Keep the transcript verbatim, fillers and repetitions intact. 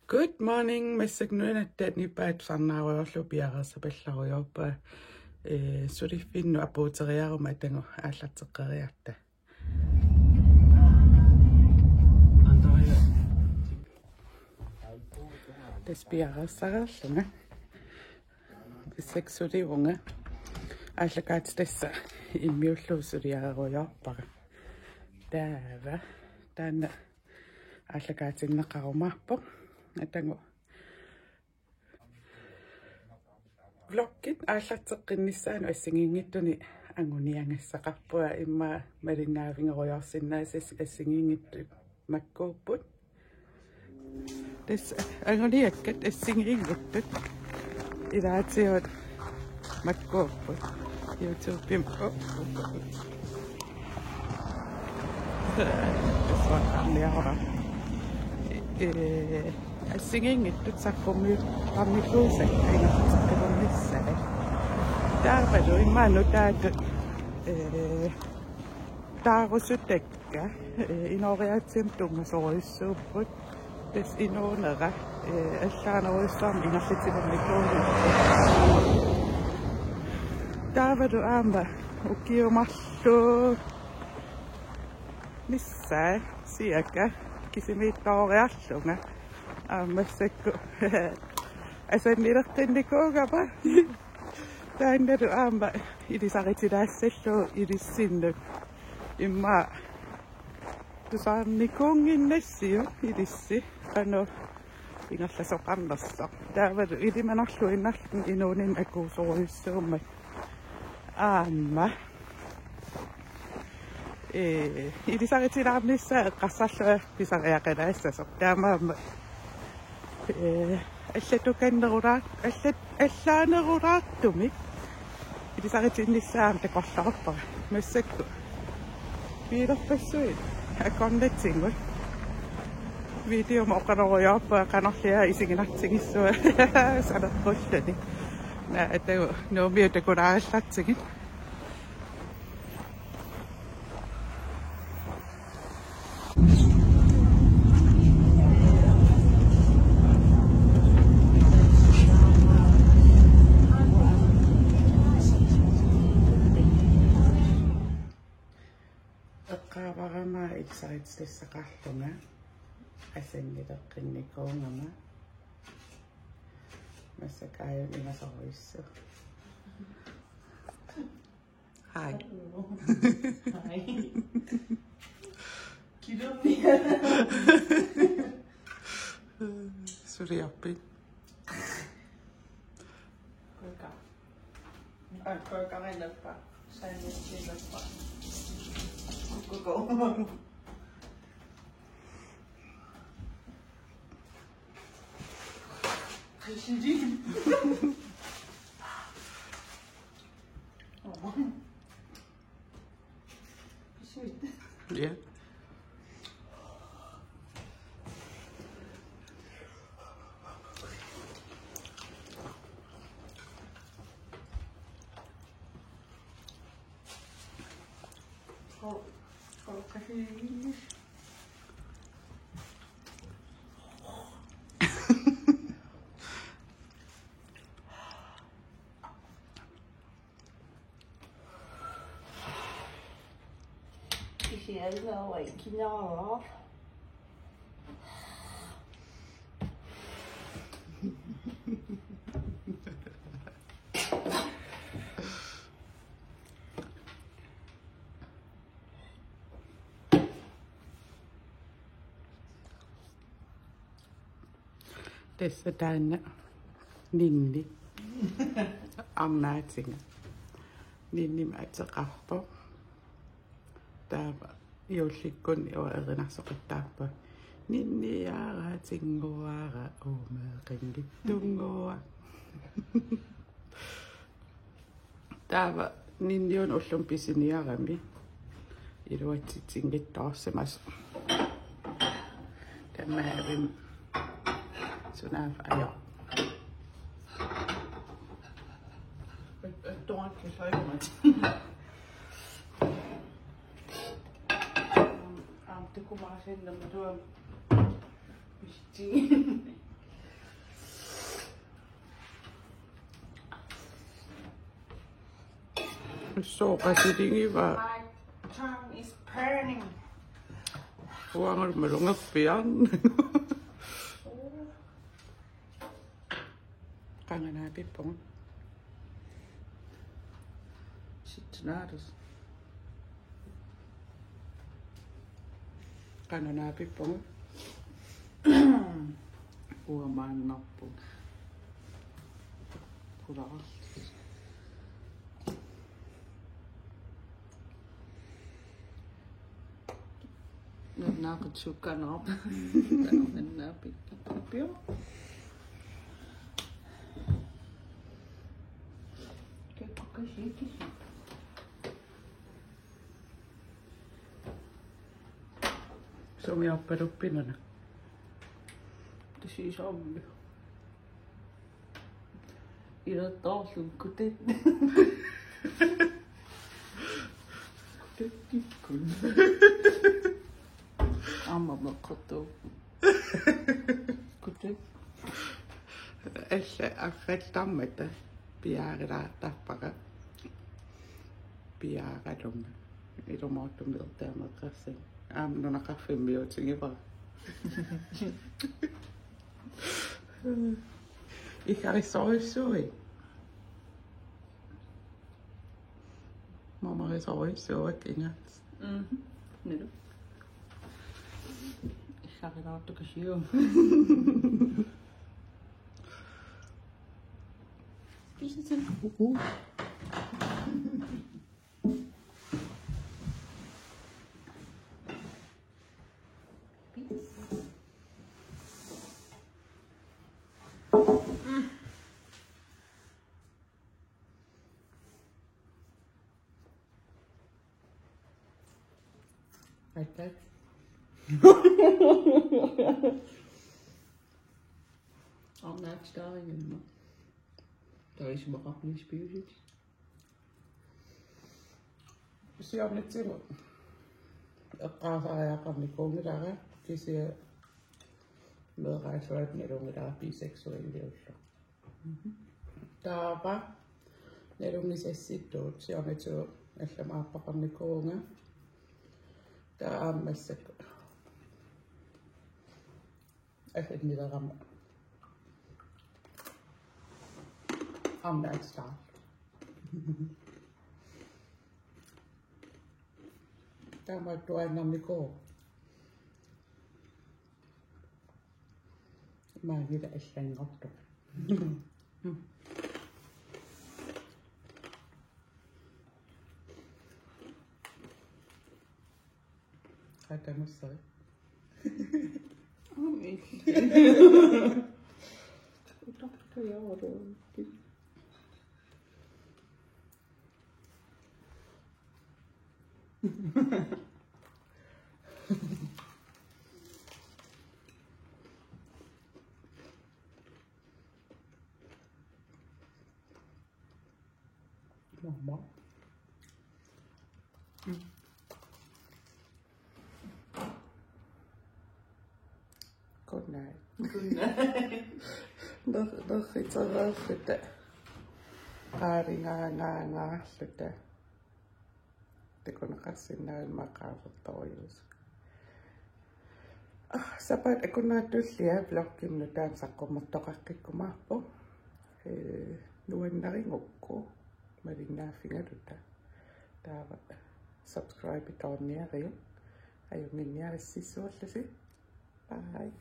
Good morning, massakkut nunatta nipaat tusarnaarujoorlugu piareersapallarujoorpunga, ee, suliffinnut apuuteriaruma atagu aallarteqqeriarta. Tassa piareersareerlunga. Massakkut sulivunga. Aallakaatitassaq immiullugu suliarerujoorpara. Taava taanna aallakaatinneqarumaarpoq. Atagu vloggit aallarteqqinnissaannut assigiinngitsunik anguniagassaqarpunga, immaqa malinnaavigerujoorsinnaasasi assigiinngitsut makkuupput. Tassa anguniakkat assigiinngitsut ilaatigut makkuupput. YouTube-imi. Oh, oh, oh. Tassa qarniarora. Ee, assigiinngitsut saqqummiussaqarnikuusakka ingerlateqqilluarnissaat. Taavalu immaqa nutaatut, ee, taarusutakka, ee, inooriaatsiamik tunngasorujussuupput. Tassa inuunera, ee, allaanerujussuarmik ingerlatilernikuunngipput. Taavalu aamma ukiut marluk missaat siaka kisimiittooriarlunga aamma massakkut asannileqqinnikuugama. Taannalu aamma ilisaritilaassallugu ilissinnut. Immaqa tusarnikuunnginnassiuk ilissi qanoq ingerlasoqarnersoq. Taavalu ilimanarluinnarluni inuuninni akuusorujussuummat. Aamma, ee, ilisaritilaarnissaa eqqarsarlunga pisariaqalaassasoq. Taamaammat, ee, allatukannerulaar-, allat-, allaanerulaartumik ilisaritinnissaa aamma takorloorpara. Massakkut biilerpassuit akornatigut videomut oqalorujoorpunga qanorlia isiginartigissuunga saneqqulluni. Naa, atagu Nuummiut takulaarallartigit. Eqqaavarama ilisaritilassaqarlunga asannileqqinnikuugama. Massakkut aajuna ingasorujussuaq. Hej. Hej. Kilumia. Suliarpit? Kuka. Aa, kuka rinappa. Sandwichilerpa. Kukuko. Qisili. Ja. Kisianni uanga ikinaaraq. Tassa taanna Ninni. Arnaatiga. Ninnimik ateqarpoq. Taava juullikkunni uanga erinarsoqattaarpunga: Ninniaraatinnguara uumeeqinngitsunnguaq. Taava Ninniuna ullumi pisiniarami iluatsitsinngitsoorsimasoq. Tamarmik sunaaffa ajoq. Attuakkisoimat. Aamma takumaasinnama tuam pisitsin. Soqatigiva. My tongue is burning. Uangalu malungerpiarn. Qanganaapippun. Sitsinaatas. Qanganaapippun. Uamaannarpun. Kulararlis. Nunnaaqutsuukkaanarpa. Nunnaapik. Pio. Kekku kisi kisi. Sumiorpaluppinuna. Kisi sommi. Ila taarlu kutit. Kutikkun. Aamma meqqortuupput. Kutit. Alla arrattarmata piaarilaartarpara. Piaaralunga. Ilumoortumik ertaameeqqarsing. Aamma nunaqarfimmiutigivara. Iggarissorujussuit. Mamarisorujussuit ingaat. Mhm. Nilu. Iggarilaartukasiu. Spiser til. Like that. I'm not starving anymore. Taisumaqarnissi piusut. Siornatigut eqqaasariaqarnikuunngilara kisianni meeraasuat nalunngilara biseksuelliullugu. Taava nalunngisassittuut siornatigut allamut aappaqarnikuuvunga. Taava aamma massakkut. Asannilerama. I'm not star. Taamaattuaannarnikuuvoq. Maanila allanngortoq. Qatamussari. Aamma illit. Utoqqajaarluunngilaq. Mamma. Mm. Good night. Good night. Ner-, nerritereerluta. Qaarigaangaangaarluta. Takuneqarsinnaammat qaartorujussuuvoq. Ah, sapaatip akunnera tullia vloggimut nutaamik saqqummertoqaqqikkumaarpoq. Ee, nuannarigukku malinnaaffigaluta. Taava subscribe toorniariuk. Ajunnginniarississuallusi. Bye.